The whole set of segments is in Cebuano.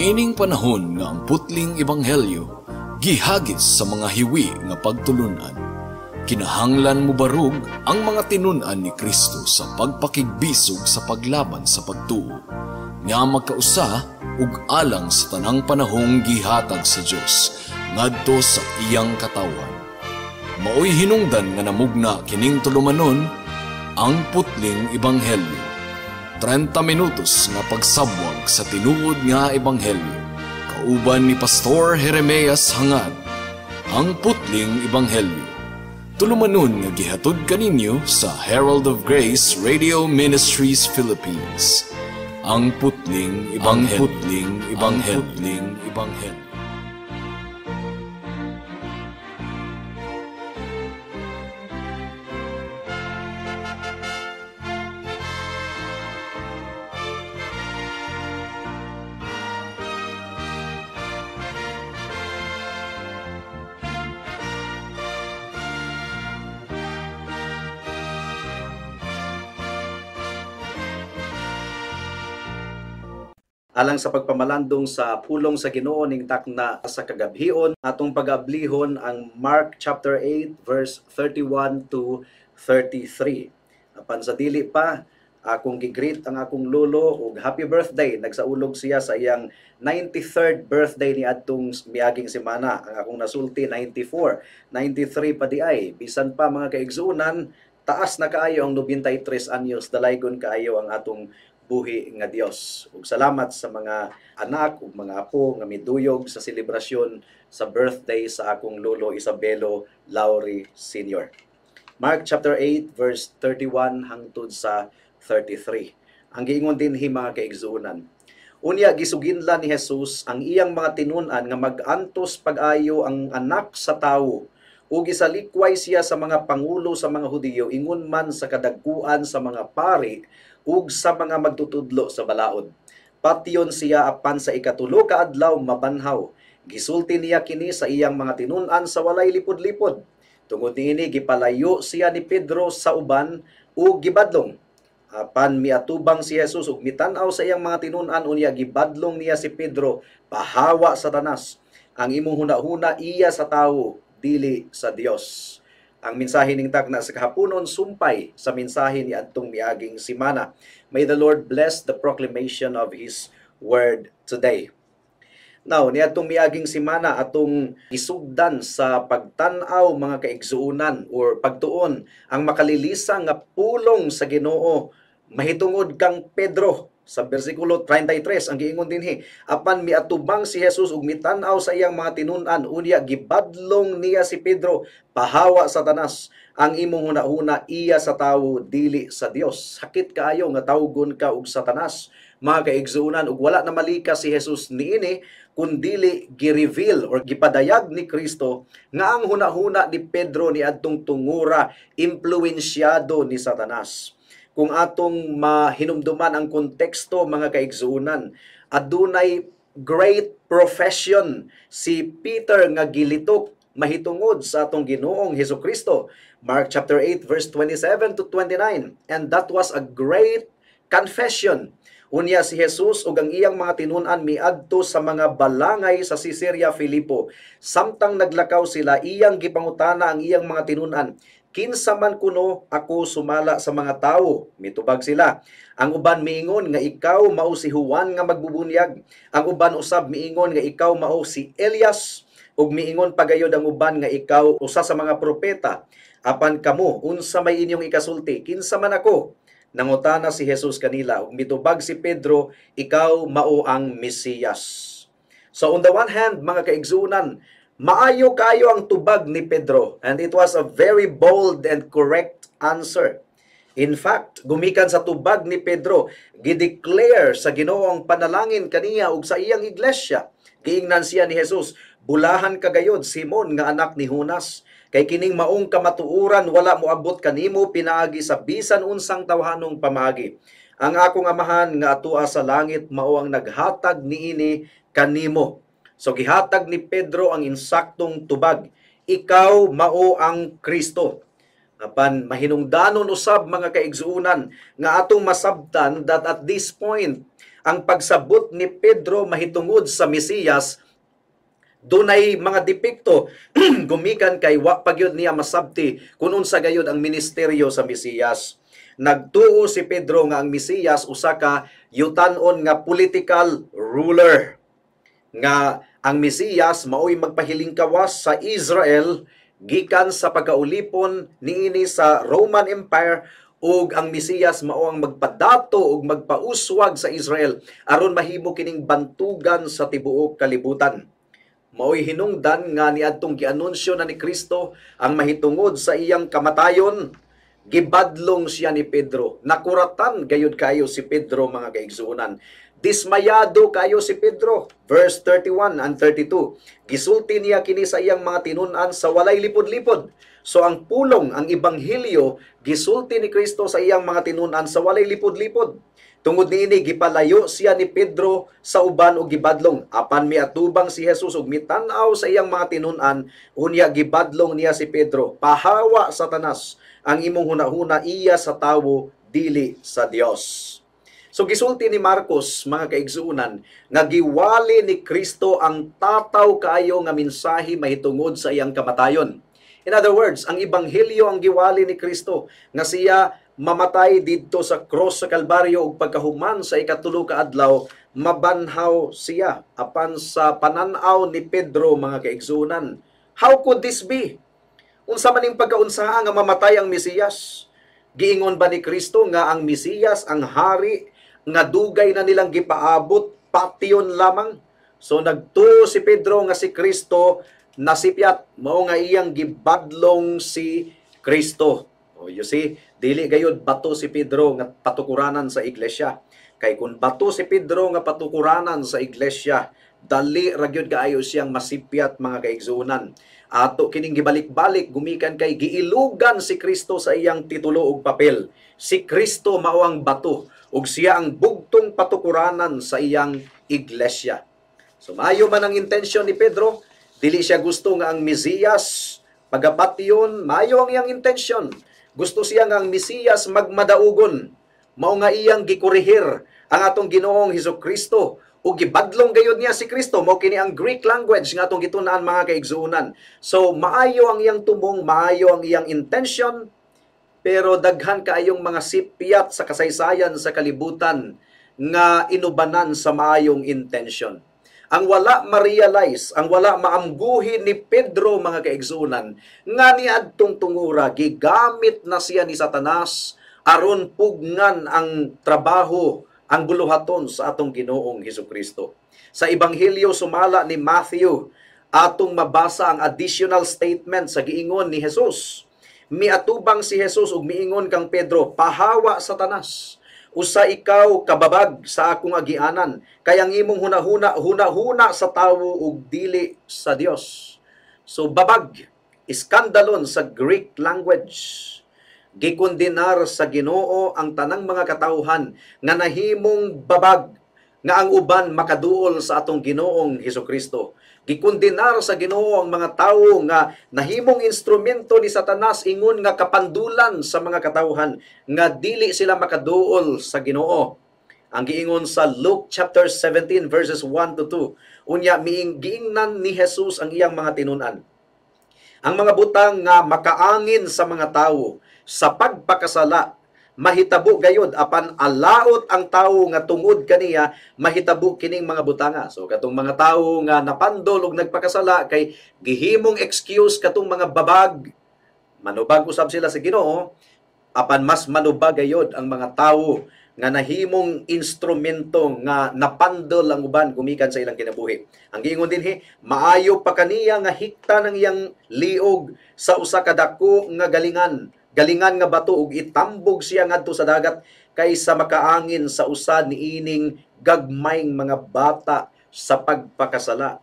Niining panahon nga ang putling ebanghelyo gihagis sa mga hiwi nga pagtulunan, kinahanglan mobarug ang mga tinun-an ni Kristo sa pagpakigbisog sa paglaban sa pagtuo, nga magkausa ug alang sa tanang panahong gihatag sa Dios ngadto sa iyang katawhan. Maoy hinungdan nga namugna kining tulumanon, Ang Putling Ebanghelyo. 30 minutos nga pagsabwag sa tinuod nga ebanghelyo. Kauban ni Pastor Jeremias Hangad, Ang Putling Ebanghelyo. Tulumanon nga gihatod kaninyo sa Herald of Grace Radio Ministries Philippines. Ang Putling Ebanghelyo. Ang Putling Ebanghelyo. Putling Ebanghelyo. Alang sa pagpamalandong sa pulong sa Ginoo ning takna sa kagabhion, atong pag-ablihon ang Mark chapter 8 verse 31 to 33. Apan sa dili pa, akong gi-greet ang akong lolo og happy birthday. Nagsaulog siya sa iyang 93rd birthday ni adtong miaging semana. Ang akong nasulti 94, 93 pa di ay. Bisan pa mga kaigsuonan, taas na kaayo ang 93 anyos, dalaygon kaayo ang atong buhi nga Dios. Ug salamat sa mga anak ug mga apo nga miduyog sa selebrasyon sa birthday sa akong lolo Isabelo Lauri Sr. Mark chapter 8 verse 31 hangtod sa 33. Ang giingon dinhi mga kaigsuonan. Unya gisuginlan ni Jesus ang iyang mga tinun-an nga mag-antos pag-ayo ang anak sa tawo ug gisalikway siya sa mga pangulo sa mga Hudiyo ingon man sa kadagkuan sa mga pari ug sa mga magtutudlo sa balaod. Patyon siya apan sa ikatulo ka adlaw mabanhaw. Gisulti niya kini sa iyang mga tinun-an sa walay lipod-lipod. Tungod niini gipalayo siya ni Pedro sa uban ug gibadlong. Apan miatubang si Jesus ug mitan-aw sa iyang mga tinun-an, unya gibadlong niya si Pedro, pahawa Satanas. Ang imong hunahuna iya sa tawo, dili sa Dios. Ang mensahe ning takna sa kahaponon sumpay sa mensahe ni adtong miaging semana. May the Lord bless the proclamation of His word today. Now, niadtong miaging semana atong isugdan sa pagtan-aw mga kaigsuonan or pagtuon ang makalilisa nga pulong sa Ginoo mahitungod kang Pedro. Sa bersikulo 33 ang giingon dinhi, apan miatubang si Jesus ug mitan-aw sa iyang mga tinun-an, unya gibadlong niya si Pedro, pahawa Satanas, ang imong hunahuna iya sa tawo dili sa Dios. Sakit kaayo nga tawgon ka og Satanas, mga kaigsuonan, ug wala na malika si Jesus niini kun dili gi-reveal or gipadayag ni Kristo nga ang hunahuna ni Pedro niadtong tungura impluensyado ni Satanas. Kung atong mahinumduman ang konteksto mga kaigsuonan, adunay great profession si Peter nga gilitok mahitungod sa atong Ginoong Hesukristo. Mark chapter 8 verse 27 to 29. And that was a great confession. Unya si Jesus ug ang iyang mga tinun-an miadto sa mga balangay sa Caesarea Philippo. Samtang naglakaw sila, iyang gipangutana ang iyang mga tinun-an, kinsa man kuno ako sumala sa mga tawo? Mitubag sila. Ang uban miingon nga ikaw mao si Juan nga magbubunyag. Ang uban usab miingon nga ikaw mao si Elias. Ug miingon pagayod ang uban nga ikaw usa sa mga propeta. Apan kamo, unsa may inyong ikasulti? Kinsa man ako? Nangutana si Jesus kanila. Ug mitubag si Pedro, ikaw mao ang Mesiyas. So on the one hand, mga kaigsuonan, maayo kayo ang tubag ni Pedro, and it was a very bold and correct answer. In fact, gumikan sa tubag ni Pedro, gideclare sa Ginoo ang panalangin kaniya ug sa iyang iglesia. Giingnan siya ni Jesus, bulahan kagayod Simon nga anak ni Jonas, kay kining maong kamatuoran wala moabot kanimo pinaagi sa bisan unsang tawhanong pamaagi. Ang akong amahan nga atua sa langit mao ang naghatag niini kanimo. So gihatag ni Pedro ang insaktong tubag, ikaw mao ang Kristo. Apan mahinungdanon usab mga kaigsuonan nga atong masabtan that at this point Ang pagsabot ni Pedro mahitungod sa Mesiyas dunay mga depekto gumikan kay wa pa gyud niya masabti kung unsa gayud ang ministeryo sa Mesiyas. Nagtuo si Pedro nga ang Mesiyas usa ka yutan-on nga political ruler, nga ang Mesiyas maoy magpahiling kawas sa Israel gikan sa pagkaulipon niini sa Roman Empire, ug ang Mesiyas mao ang magpadato ug magpauswag sa Israel aron mahimo kining bantugan sa tibuok kalibutan. Maoy hinungdan nga niadtong gianunsyo na ni Kristo ang mahitungod sa iyang kamatayon, gibadlong siya ni Pedro. Nakuratan gayud kayo si Pedro, mga kaigsuonan. Dismayado kayo si Pedro. Verse 31 and 32. Gisulti niya kini sa iyang mga tinun-an sa walay lipod-lipod. So ang pulong, ang ebanghelyo, gisulti ni Kristo sa iyang mga tinun-an sa walay lipod-lipod. Tungod niini gipalayo siya ni Pedro sa uban og gibadlong. Apan miatubang si Jesus og mitan-aw sa iyang mga tinun-an, unya gibadlong niya si Pedro. Pahawa, Satanas, ang imong hunahuna iya sa tawo, dili sa Dios. So gisulti ni Marcos, mga kaigsuonan, nga giwali ni Kristo ang tataw kaayo nga mensahe mahitungod sa iyang kamatayon. In other words, ang ebanghelyo ang giwali ni Kristo nga siya mamatay didto sa cross sa Kalbaryo ug pagkahuman sa ikatulo ka adlaw mabanhaw siya. Apan sa panan-aw ni Pedro, mga kaigsuonan, how could this be? Unsa man ning pagkaunsaa nga mamatay ang Mesiyas? Giingon ba ni Kristo nga ang Mesiyas ang hari nga dugay na nilang gipaabot, patyon lamang? So nagtuo si Pedro nga si Kristo nasipyat, mao nga iyang gibadlong si Kristo. Oh, you see, dili gayud bato si Pedro nga patukuranan sa iglesia. Kay kung bato si Pedro nga patukuranan sa iglesia, dali ra gyud kaayo siyang masipyat, mga kaigsuonan. Ato kining gibalik-balik gumikan kay giilugan si Kristo sa iyang titulo ug papel. Si Kristo mao ang bato ug siya ang bugtong patukuranan sa iyang iglesia. So maayo man ang intensyon ni Pedro, dili siya gusto nga ang Mesiyas pagapatyon, maayo ang iyang intensyon. Gusto siya nga ang Mesiyas magmadaugon. Mao nga iyang gikorehir ang atong Ginoong Hesus Kristo ug gibadlong gayud niya si Kristo. Mao kini ang Greek language nga atong gitun-an, mga kaigsuonan. So maayo ang iyang tumong, maayo ang iyang intention, pero daghan kaayong mga sipyat sa kasaysayan sa kalibutan nga inubanan sa maayong intention. Ang wala ma-realize, ang wala maamguhin ni Pedro, mga kaigsuonan, nga niadtong tungura gigamit na siya ni Satanas aron pugnan ang trabaho, ang buluhaton sa atong Ginoong Hesus Kristo. Sa Ebanghelyo sumala ni Matthew, atong mabasa ang additional statement sa giingon ni Jesus. Miatubang si Jesus ug miingon kang Pedro, "Pahawa, Satanas. Usa ikaw kababag sa akong agianan, kay ang imong hunahuna hunahuna sa tawo ug dili sa Dios." So babag, iskandalon sa Greek language. Gikondenar sa Ginoo ang tanang mga katawhan nga nahimong babag nga ang uban makaduol sa atong Ginoong Hesus Kristo. Gikondenar sa Ginoo ang mga tawo nga nahimong instrumento ni Satanas ingon nga kapandulan sa mga katawhan nga dili sila makaduol sa Ginoo. Ang giingon sa Luke chapter 17 verses 1 to 2, unya miing giingnan ni Jesus ang iyang mga tinun-an. Ang mga butang nga makaangin sa mga tawo sa pagpakasala mahitabo gayod, apan alaot ang tawo nga tungod kaniya mahitabo kining mga butanga. So katong mga tawo nga napandol og nagpakasala kay gihimong excuse katong mga babag, manubag usab sila sa Ginoo, apan mas manubag gayod ang mga tawo nga nahimong instrumento nga napandol ang uban gumikan sa ilang kinabuhi. Ang giingon dinhi, maayo pa kaniya nga hikta ng iyang liog sa usa ka dako nga galingan galingan nga bato ug itambog siya ngadto sa dagat kaysa makaangin sa usa niining gagmayng mga bata sa pagpakasala.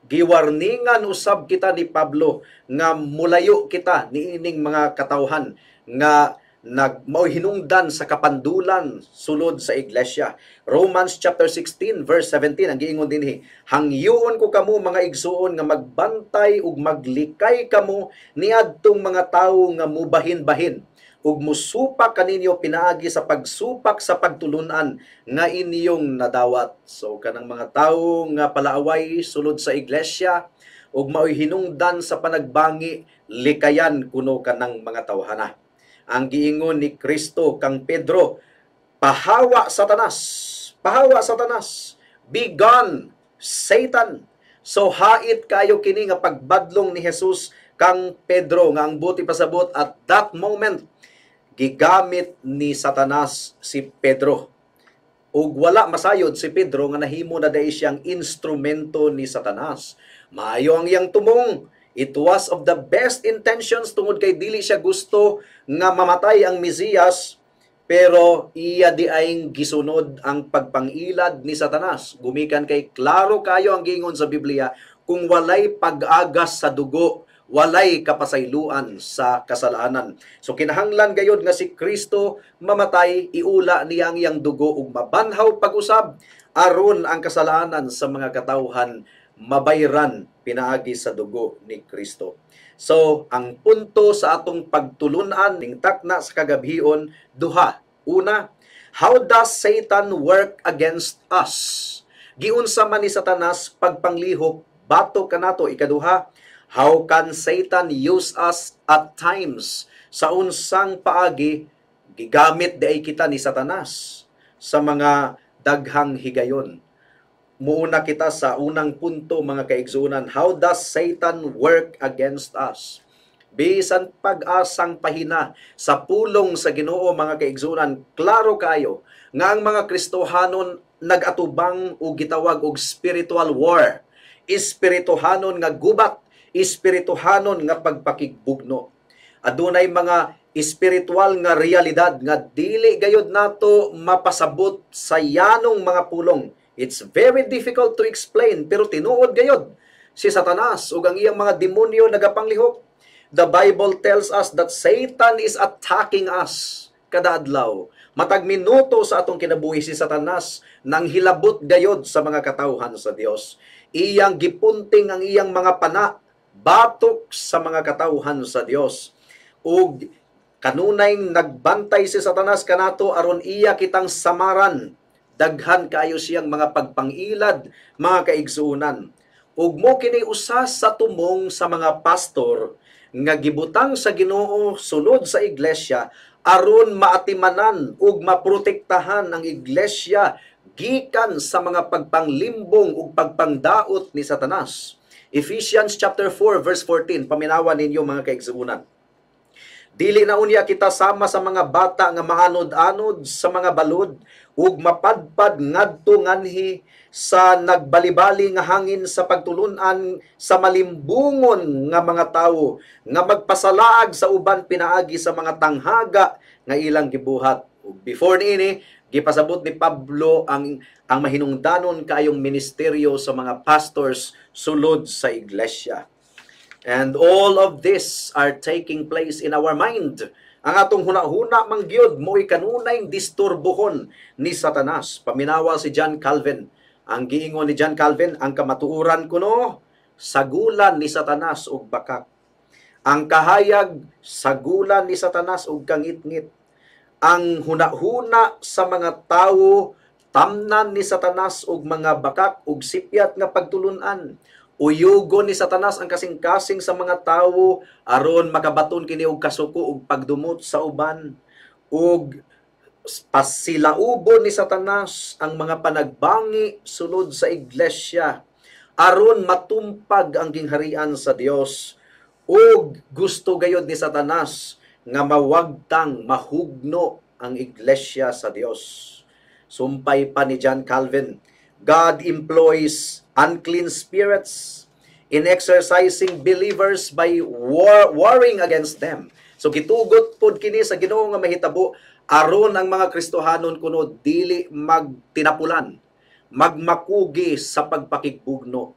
Giwarningan usab kita ni Pablo nga mulayo kita niining mga katawhan nga nagmao hinungdan sa kapandulan sulod sa iglesia. Romans chapter 16 verse 17 ang giingon dinhi, "Hangyoon ko kamo, mga igsuon, nga magbantay ug maglikay kamo niadtong mga tawo nga mubahin-bahin Ug musupak kaninyo pinaagi sa pagsupak sa pagtulunan nga inyong nadawat. So kanang mga tawo nga palaaway sulod sa iglesia ug maoy hinungdan sa panagbangi, likayan kuno kanang mga tawhana. Ang giingon ni Kristo kang Pedro, "Pahawa, Satanas, pahawa, Satanas, be gone, Satan." So hait kayo kini nga pagbadlong ni Jesus kang Pedro, nga ang buot ipasabot, at that moment gigamit ni Satanas si Pedro. Ug wala masayod si Pedro nga nahimo na diay siyang instrumento ni Satanas. Maayo ang iyang tumong. It was of the best intentions tungod kay dili siya gusto nga mamatay ang Mesiyas, pero iya diay gisunod ang pagpangilad ni Satanas. Gumikan kay klaro kayo ang giingon sa Biblia, kung walay pag-agas sa dugo, walay kapasayloan sa kasalanan. So kinahanglan gayod nga si Kristo mamatay, iula niya ang iyang dugo ug mabanhaw pag-usab aron ang kasalanan sa mga katawhan mabayran pinaagi sa dugo ni Kristo. So, ang punto sa atong pagtulunan ning takna sa kagabhion, duha. Una, how does Satan work against us? Giunsa man ni Satanas pagpanglihok batok kanato? Ikaduha, how can Satan use us at times? Sa unsang paagi gigamit diay kita ni Satanas sa mga daghang higayon? Muuna kita sa unang punto, mga kaigsuonan. How does Satan work against us? Bisan pag-asang pahina sa pulong sa Ginoo, mga kaigsuonan, klaro kayo nga ang mga Kristohanon nagatubang og gitawag og spiritual war. Espirituhanon nga gubat, espirituhanon nga pagpakigbugno. Adunay mga espiritual nga realidad nga dili gayod nato mapasabot sa yanong mga pulong. It's very difficult to explain, pero tinuod gayod si Satanas ug ang iyang mga demonyo nagapanglihok. The Bible tells us that Satan is attacking us kada adlaw. Matag minuto sa atong kinabuhi, si Satanas nang hilabot gayod sa mga katawhan sa Dios. Iyang gipunting ang iyang mga pana batok sa mga katawhan sa Dios. Ug kanunay nagbantay si Satanas kanato aron iya kitang samaran. Daghan kaayo siyang mga pagpangilad, mga kaigsuonan. Ug mo kini usa sa tumong sa mga pastor nga gibutang sa Ginoo sulod sa iglesia aron maatimanan ug maprotektahan ang iglesia gikan sa mga pagpanglimbong ug pagpangdaot ni Satanas. Ephesians chapter 4 verse 14, paminawa ninyo, mga kaigsuonan. Dili na unya kita sama sa mga bata nga maanod-anod sa mga balod ug mapadpad ngadto nganhi sa nagbalibali nga hangin sa pagtulunan sa malimbungon nga mga tawo nga magpasalaag sa uban pinaagi sa mga tanghaga nga ilang gibuhat. Ug before niini, gipasabot ni Pablo ang mahinungdanon kaayong ministeryo sa mga pastors sulod sa iglesia. And all of this are taking place in our mind. Ang atong huna-huna man gyud mo'y kanunay disturbuhon ni Satanas. Paminawa si John Calvin. Ang giingon ni John Calvin, ang kamatuoran kuno sagulan ni Satanas og bakak. Ang kahayag, sagulan ni Satanas og kangitngit. Ang huna-huna sa mga tawo, tamnan ni Satanas og mga bakak ug sipyat nga pagtulunan. Uyugon ni Satanas ang kasing-kasing sa mga tawo aron makabaton kini og kasuko ug pagdumot sa uban. Ug pasilaubon ni Satanas ang mga panagbangi sulod sa iglesia aron matumpag ang gingharian sa Dios. Ug gusto gayod ni Satanas nga mawagtang, mahugno ang iglesia sa Dios. Sumpay pa ni John Calvin, God employs unclean spirits in exercising believers by warring against them. So gitugot pod kini sa Ginoo nga mahitabo aron ang mga Kristohanon kuno dili magtinapulan, magmakugi sa pagpakigbugno.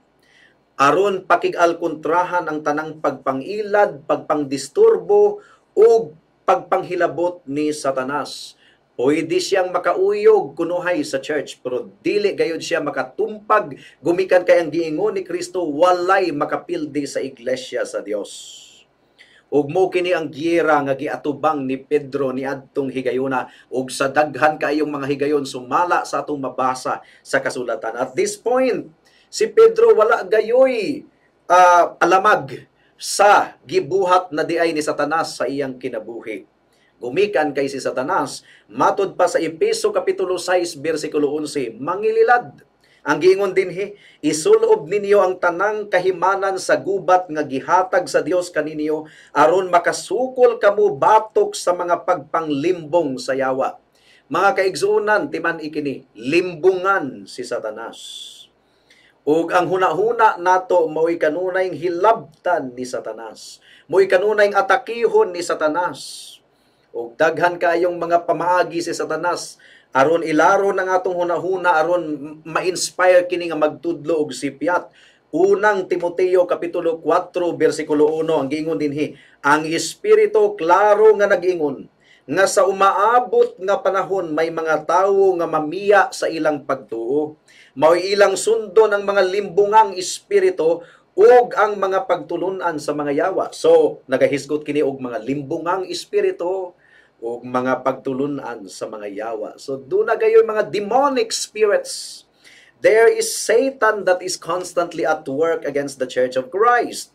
Aron pakig-alkontrahan ang tanang pagpangilad, pagpangdisturbo ug pagpanghilabot ni Satanas. Pwede siyang makauyog kunuhay sa church, pero dili gayud siya makatumpag gumikan kay ang giingon ni Kristo, walay makapildi sa iglesia sa Dios. Ug mo kini ang giyera nga giatubang ni Pedro niadtong higayuna ug sa daghan kaayong mga higayon sumala sa atong mabasa sa kasulatan. At this point, si Pedro wala gayoy alamag sa gibuhat na diay ni Satanas sa iyang kinabuhi. Gumikan kay si Satanas, matud pa sa Epeso kapitulo 6 bersikulo 11, mangililad. Ang giingon dinhi, isulob ninyo ang tanang kahimanan sa gubat nga gihatag sa Dios kaninyo aron makasukol kamo batok sa mga pagpanglimbong sa yawa. Mga kaigsuonan, timan ikini, limbungan si Satanas. Ug ang hunahuna nato mao'y kanunay hilabtan ni Satanas. Mao'y kanunay atakihon ni Satanas. Ug daghan kaayong mga pamaagi si Satanas aron ilaro ng atong hunahuna, aron ma-inspire kini nga magtudlo og sipyat. Unang Timoteo kapitulo 4 bersikulo 1, ang giingon dinhi, ang espiritu klaro nga nag-ingon nga sa umaabot nga panahon may mga tawo nga mamiya sa ilang pagtuo. Mao'y ilang sundon ang mga limbungang espiritu ug ang mga pagtulun-an sa mga yawa. So nagahisgot kini og mga limbungang espiritu o mga pagtulunan sa mga yawa. So doon na gayon mga demonic spirits. There is Satan that is constantly at work against the Church of Christ.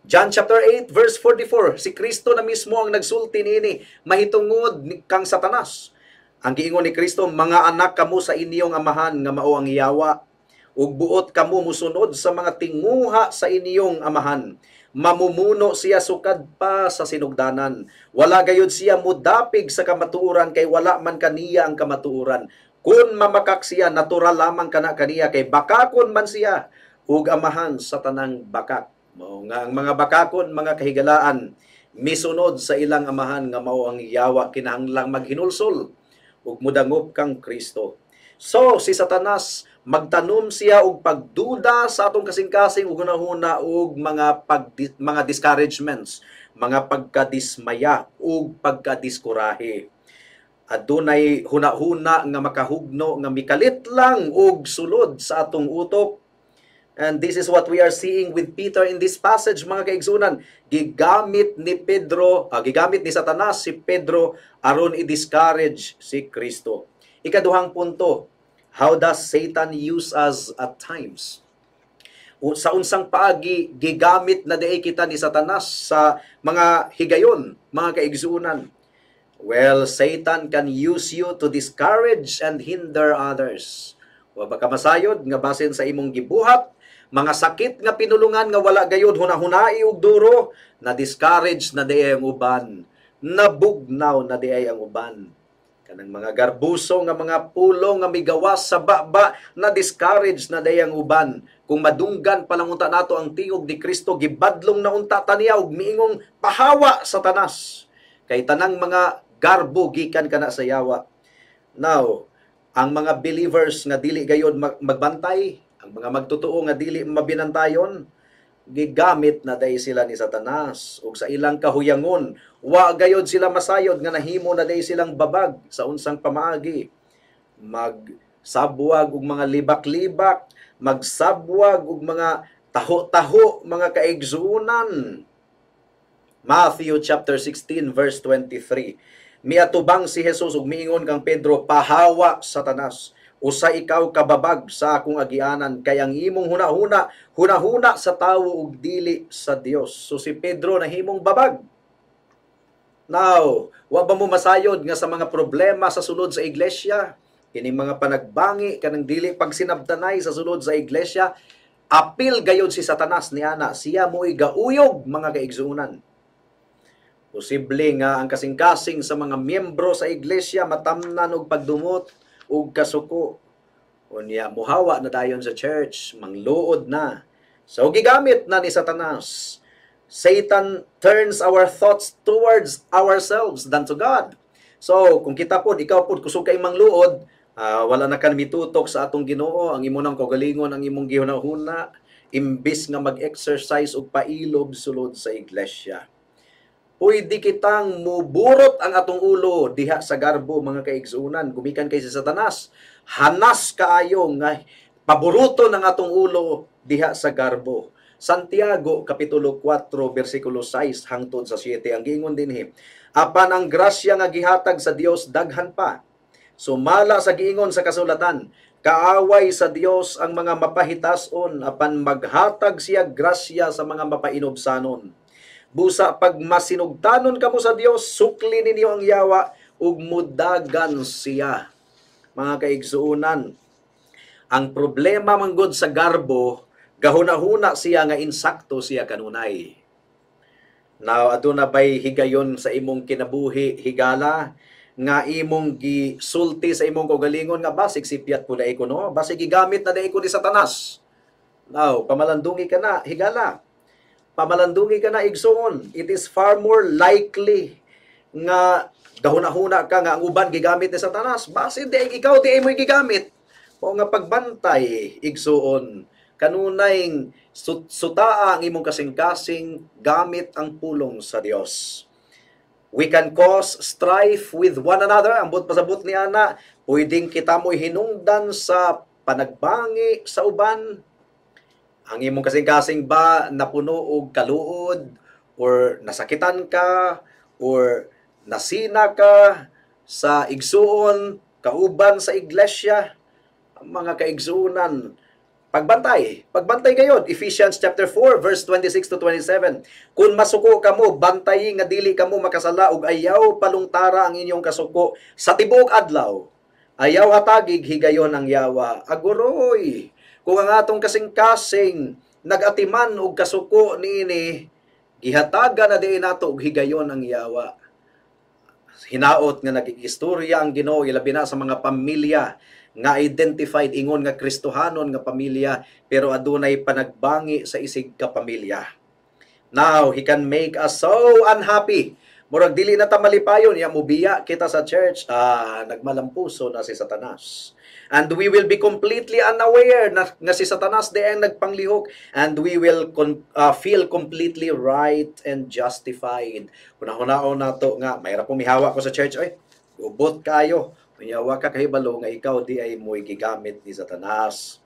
John chapter 8 verse 44, si Kristo na mismo ang nagsulti niini mahitungod kang Satanas. Ang giingon ni Kristo, mga anak kamo sa inyong amahan nga mao ang yawa, ug buot kamo musunod sa mga tinguha sa inyong amahan. Mamumuno siya sukad pa sa sinugdanan. Wala gayud siya mudapig sa kamatuoran kay wala man kaniya ang kamatuoran. Kung mamakak siya, natural lamang kana kaniya kay bakakon man siya ug amahan sa tanang bakak. Mao nga ang mga bakakon, mga kahigalaan, misunod sa ilang amahan nga mao ang yawa, kinahanglang maghinulsol ug mudangop kang Kristo. So si Satanas magtanom siya og pagduda sa atong kasing-kasing ug hunahuna og mga discouragements, mga pagkadismaya ug pagkadiskurahe. Adunay hunahuna nga makahugno nga mikalit lang og sulod sa atong utok. And this is what we are seeing with Peter in this passage, mga kaigsunan. Gigamit ni Satanas si Pedro aron i-discourage si Kristo. Ikaduhang punto, how does Satan use us at times? Sa unsang paagi gigamit na diay kita ni Satanas sa mga higayon, mga kaigsunan? Well, Satan can use you to discourage and hinder others. Wa ba ka masayod nga basin sa imong gibuhat, mga sakit nga pinulungan nga wala gayud hunahunai og duro, na discourage na diay ang uban, nabugnaw na diay ang uban. Kanang mga garbuso nga mga pulo nga migawas sa baba, na discourage na diay ang uban. Kung madunggan pa lang unta nato ang tingog ni Kristo, gibadlong na unta taniya og miingong pahawa Satanas. Kay tanang mga garbo gikan kana sa yawa. Now, ang mga believers nga dili gayod magbantay, ang mga magtotoo nga dili mabinantayon, gigamit na day sila ni Satanas ug sa ilang kahuyangon, wa gayod sila masayod nga nahimo na day silang babag sa unsang pamaagi. Magsabwag og mga libak-libak, magsabwag og mga taho-taho, mga kaigsuonan. Matthew chapter 16 verse 23. Miatubang si Jesus ug miingon kang Pedro, pahawa Satanas, usa ikaw kababag sa akong agianan, kay ang imong hunahuna, hunahuna sa tawo ug dili sa Dios. So si Pedro nahimong babag. Now, wa ba mo masayod nga sa mga problema sa sulod sa iglesia, kining mga panagbangi kanang dili pagsinabtanay sa sulod sa iglesia, apil gayod si Satanas niana, siya mo'y gauyog, mga kaigsuonan. Posible nga ang kasing-kasing sa mga miyembro sa iglesia matamnan og pagdumot ug kasuko. Unya muhawa na dayon sa church, mangluod na. So gigamit na ni Satanas. Satan turns our thoughts towards ourselves than to God. So kung kita pod, ikaw pod kusog kay mangluod, wala na ka mitutok sa atong Ginoo, ang imo nang kaugalingon, ang imong gihunahuna, imbis nga mag-exercise og pailob sulod sa iglesia. Pwede kitang muburot ang atong ulo diha sa garbo, mga kaigsuonan, gumikan kay si Satanas. Hanas kaayo nga paburuto ng atong ulo diha sa garbo. Santiago kapitulo 4 bersikulo 6 hangtod sa 7 ang giingon dinhi, apan ang grasya nga gihatag sa Dios daghan pa. Sumala sa giingon sa kasulatan, kaaway sa Dios ang mga mapahitason, apan maghatag siya grasya sa mga mapainubsanon. Busa pag masinugtanon kamo sa Dios, sukli ninyo ang yawa ug mudagan siya. Mga kaigsuonan, ang problema manggod sa garbo, gahuna-huna siya nga insakto siya kanunay. Now, aduna bay higayon sa imong kinabuhi, higala, nga imong gisulti sa imong kaugalingon nga basig sipyat po na ko, no? Basig gigamit na ko ni Satanas. Now, pamalandungi ka na, higala. Pamalandungi ka na, igsoon. It is far more likely nga gahuna-huna ka nga ang uban gigamit ni Satanas. Basin di ikaw di mo gigamit. O nga pagbantay, igsoon, kanunay sutaa ang imong kasing-kasing gamit ang pulong sa Dios. We can cause strife with one another. Ambot pasabot ni ana, pwedeng kita mo'y hinungdan sa panagbangi sa uban. Ang imong kasing-kasing ba napuno og kaluod or nasakitan ka or nasina ka sa igsuon, kauban sa iglesia, mga kaigsuonan, pagbantay, pagbantay kayo. Ephesians chapter 4 verse 26 to 27. Kung masuko kamo, bantayi nga dili kamo makasala ug ayaw palungtara ang inyong kasuko sa tibuok adlaw. Ayaw hatagig higayon ang yawa. Aguroy, kung ang atong kasing-kasing nagatiman og kasuko niini, gihatagan na diin nato og higayon ang yawa. Hinaot nga nagigistorya ang Ginoo, ilabi na sa mga pamilya nga identified ingon nga Kristohanon nga pamilya pero adunay panagbangi sa isig ka pamilya. Now, he can make us so unhappy. Murag dili na ta malipayon, ya mubiya kita sa church, nagmalampuso na si Satanas. And we will be completely unaware na, nga si Satanas di ang nagpanglihok, and we will feel completely right and justified. Hunahunao nato nga mayra pumihawa ko sa church, oy, ubot kayo. Unya wa ka kahibalo nga ikaw di ay mo'y gigamit ni Satanas.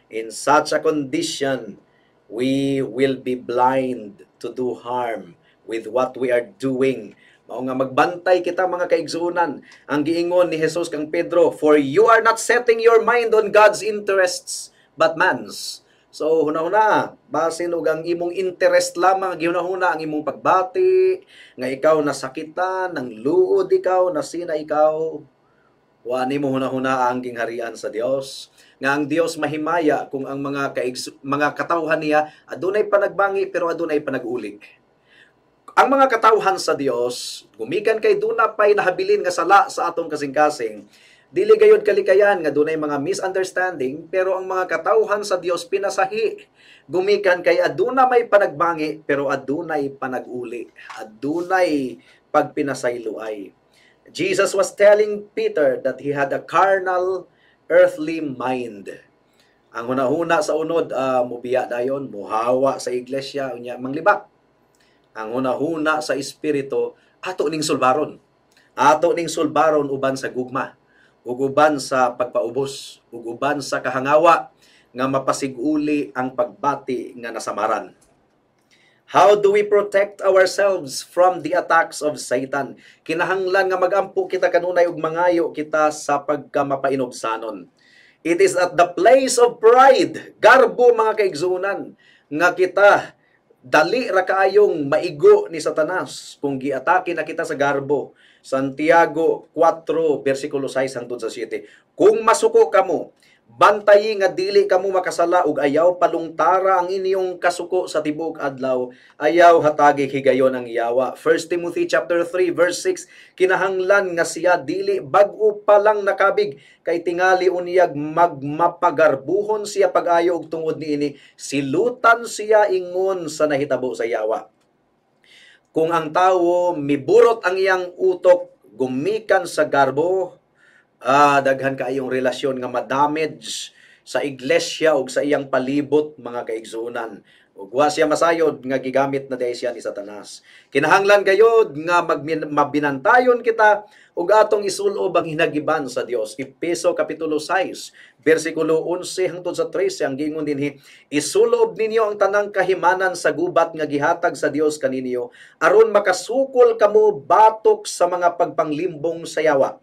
In such a condition, we will be blind to do harm with what we are doing. Mao nga magbantay kita, mga kaigsuonan. Ang giingon ni Jesus kang Pedro, "For you are not setting your mind on God's interests, but man's." So hunahuna, basin og ang imong interest lamang gihunahuna ang imong pagbati, nga ikaw nasakitan, ng luod ikaw, nasina ikaw, wa nimo hunahuna ang gingharian sa Dios, nga ang Dios mahimaya kung ang mga katawhan niya adunay panagbangi pero adunay panag-uli. Ang mga katawhan sa Dios, gumikan kay duna pay nahabilin nga sala sa atong kasing-kasing, dili gayud kalikayan nga dunay mga misunderstanding, pero ang mga katawhan sa Dios pinasahi gumikan kay aduna may panagbangi pero adunay panag-uli, adunay pagpinasayloay. Jesus was telling Peter that he had a carnal, earthly mind. Ang hunahuna sa unod, mubiya dayon, muhawa sa iglesia, unya manglibak. Ang hunahuna sa espiritu, ato ning sulbaron. Ato ning sulbaron uban sa gugma, ug uban sa pagpaubos, ug uban sa kahangawa nga mapasiguli ang pagbati nga nasamaran. How do we protect ourselves from the attacks of Satan? Kinahanglan nga magampo kita kanunay ug mangayo kita sa pagkamapainubsanon. It is at the place of pride, garbo, mga kaigsuonan, nga kita dali ra kaayong maigo ni Satanas kung giatake na kita sa garbo. Santiago 4 bersikulo 6 hangtod sa 7. Kung masuko kamo, bantayi nga dili kamo makasala ug ayaw palungtara ang inyong kasuko sa tibuok adlaw, ayaw hatagi higayon ang yawa. 1 Timothy chapter 3 verse 6, kinahanglan nga siya dili bag-o pa lang nakabig, kay tingali unyag magmapagarbuhon siya pag-ayo, ug tungod niini silutan siya ingon sa nahitabo sa yawa. Kung ang tawo miburot ang iyang utok gumikan sa garbo, daghan kaayong relasyon nga madamage sa iglesia ug sa iyang palibot, mga kaigsuonan. Ug wa siya masayod nga gigamit na diay siya ni Satanas. Kinahanglan gayod nga mabinantayon kita ug atong isulob ang hinagiban sa Dios. Epeso kapitulo 6, versikulo 11 hangtod sa 13, ang giingon dinhi, isulob ninyo ang tanang kahimanan sa gubat nga gihatag sa Dios kaninyo aron makasukol kamo batok sa mga pagpanglimbong sa yawa.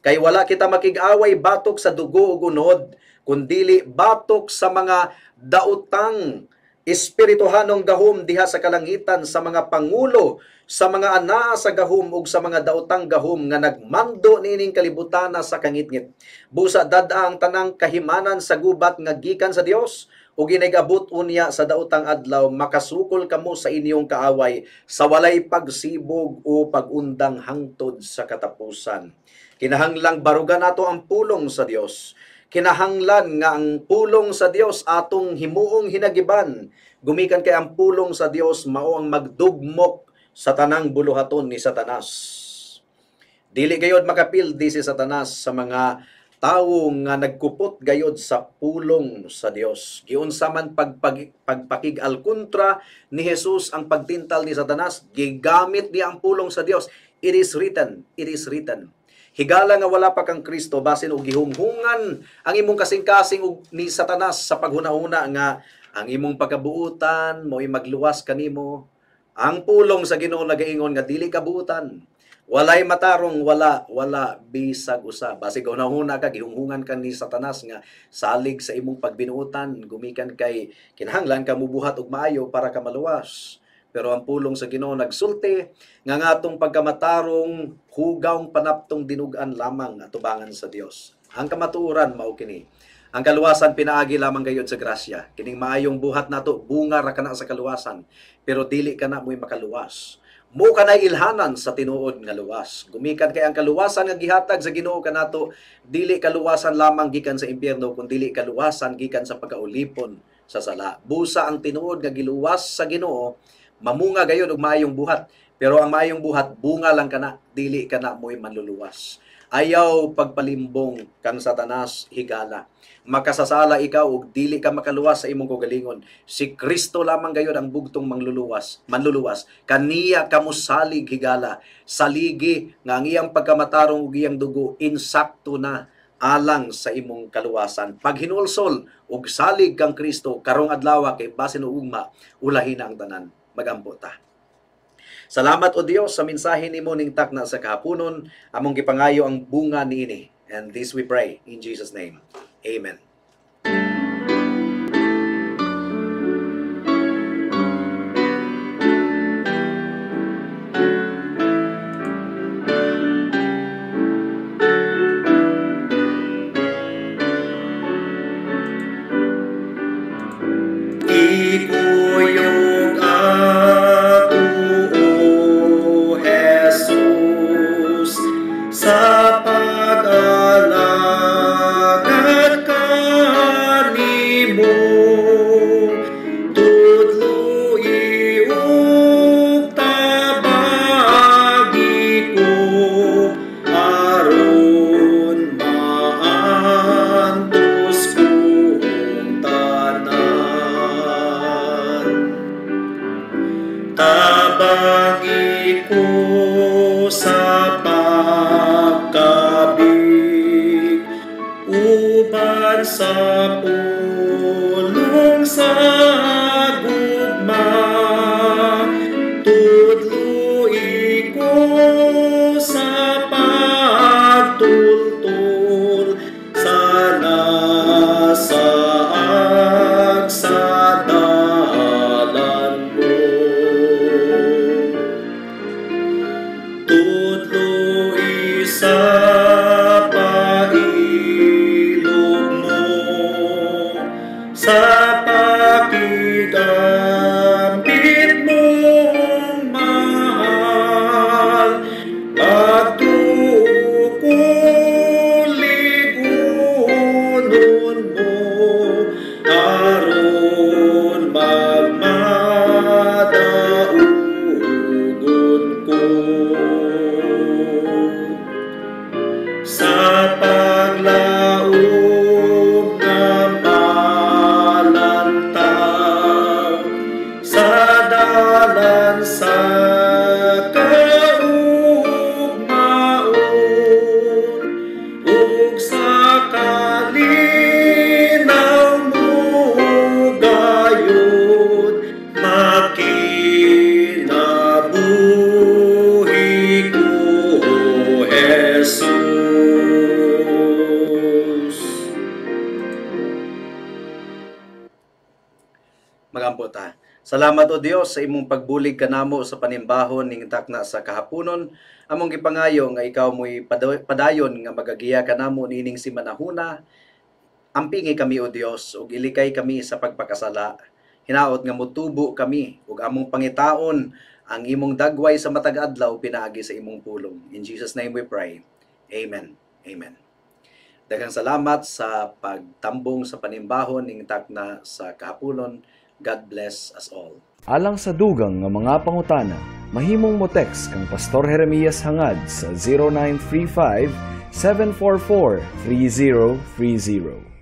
Kay wala kita makig-away batok sa dugo ug unod, kundili batok sa mga daotang espirituhanong gahom diha sa kalangitan, sa mga pangulo, sa mga anaa sa gahom ug sa mga daotang gahom nga nagmando niining kalibutana sa kangitngit. Busa dad-a ang tanang kahimanan sa gubat nga gikan sa Dios ug inigabot unya sa daotang adlaw, makasukol kamo sa inyong kaaway sa walay pagsibog o pagundang hangtod sa katapusan. Kinahanglang barugan nato ang pulong sa Dios. Kinahanglan nga ang pulong sa Dios atong himuong hinagiban. Gumikan kay ang pulong sa Dios mao ang magdugmok sa tanang buluhaton ni Satanas. Dili gayod makapildi si Satanas sa mga tawo nga nagkupot gayod sa pulong sa Dios. Giunsa man pagpakig-alkontra ni Jesus ang pagtintal ni Satanas, gigamit niya ang pulong sa Dios. It is written, it is written. Higala nga wala pa kang Kristo, basin og gihunghungan ang imong kasing-kasing og ni Satanas sa paghuna-huna nga ang imong pagkabuutan mo'y magluwas kanimo. Ang pulong sa Ginoo nagaingon nga dili kabuutan. Walay matarong, wala bisag usa. Basig hunahuna ka, gihunghungan ka ni Satanas nga salig sa imong pagbinuutan, gumikan kay kinahanglan ka mubuhat og maayo para ka maluwas. Pero ang pulong sa Ginoo nagsulti nga ngatong pagkamatarong hugawng panaptong dinugan lamang atubangan sa Dios. Ang kamatuoran mao kini. Ang kaluwasan pinaagi lamang gayud sa grasya. Kining maayong buhat nato bunga ra kana sa kaluwasan, pero dili kana mo'y makaluwas. Mo kanay ilhanan sa tinuod nga luwas. Gumikan kay ang kaluwasan nga gihatag sa Ginoo kanato dili kaluwasan lamang gikan sa impyerno, kun dili kaluwasan gikan sa pagkaulipon sa sala. Busa ang tinuod nga giluwas sa Ginoo mamunga gayud og maayong buhat, pero ang maayong buhat bunga lang kana, dili kana mo'y manluluwas. Ayaw pagpalimbong kang Satanas higala. Makasasala ikaw og dili ka makaluwas sa imong kaugalingon. Si Kristo lamang gayud ang bugtong manluluwas, manluluwas. Kaniya kamusalig higala. Saligi nga ang iyang pagkamatarong ug iyang dugo insakto na alang sa imong kaluwasan. Paghinulsol og salig kang Kristo karong adlaw kay basin og ugma ulahi na ang tanan. Magampo ta. Salamat o Dios sa mensahe nimo ning takna sa kahaponon. Among gipangayo ang bunga niini. And this we pray in Jesus' name. Amen. Ikuyog ako, O Jesus, sa pag-alagad kanimo, tudloi ug tabagi ko, aron maantos kong tanan. Tabagi ko sa pagkabig, uban sa pulong sa gugma, tudloi ko sa pagtultol, sana saag sa dalan mo. Tudloi sa pailog mo, sa pakigambit mong mahal, pagtuo ko ligunon mo, aron magmadaugon ko. Salamat, O Dios, sa imong pagbulig kanamo sa panimbahon ning takna sa kahaponon. Among gipangayo nga ikaw mo'y padayon nga magagiya kanamo niining simanahuna. Ampingi kami, O Dios, ug ilikay kami sa pagpakasala. Hinaot nga motubo kami ug among pangitaon ang imong dagway sa matag adlaw pinaagi sa imong pulong. In Jesus' name we pray. Amen. Amen. Daghang salamat sa pagtambong sa panimbahon ning takna sa kahaponon. God bless us all. Alang sa dugang nga mga pangutana, mahimong mo text kang Pastor Jeremias Hangad sa 0935 744 3030.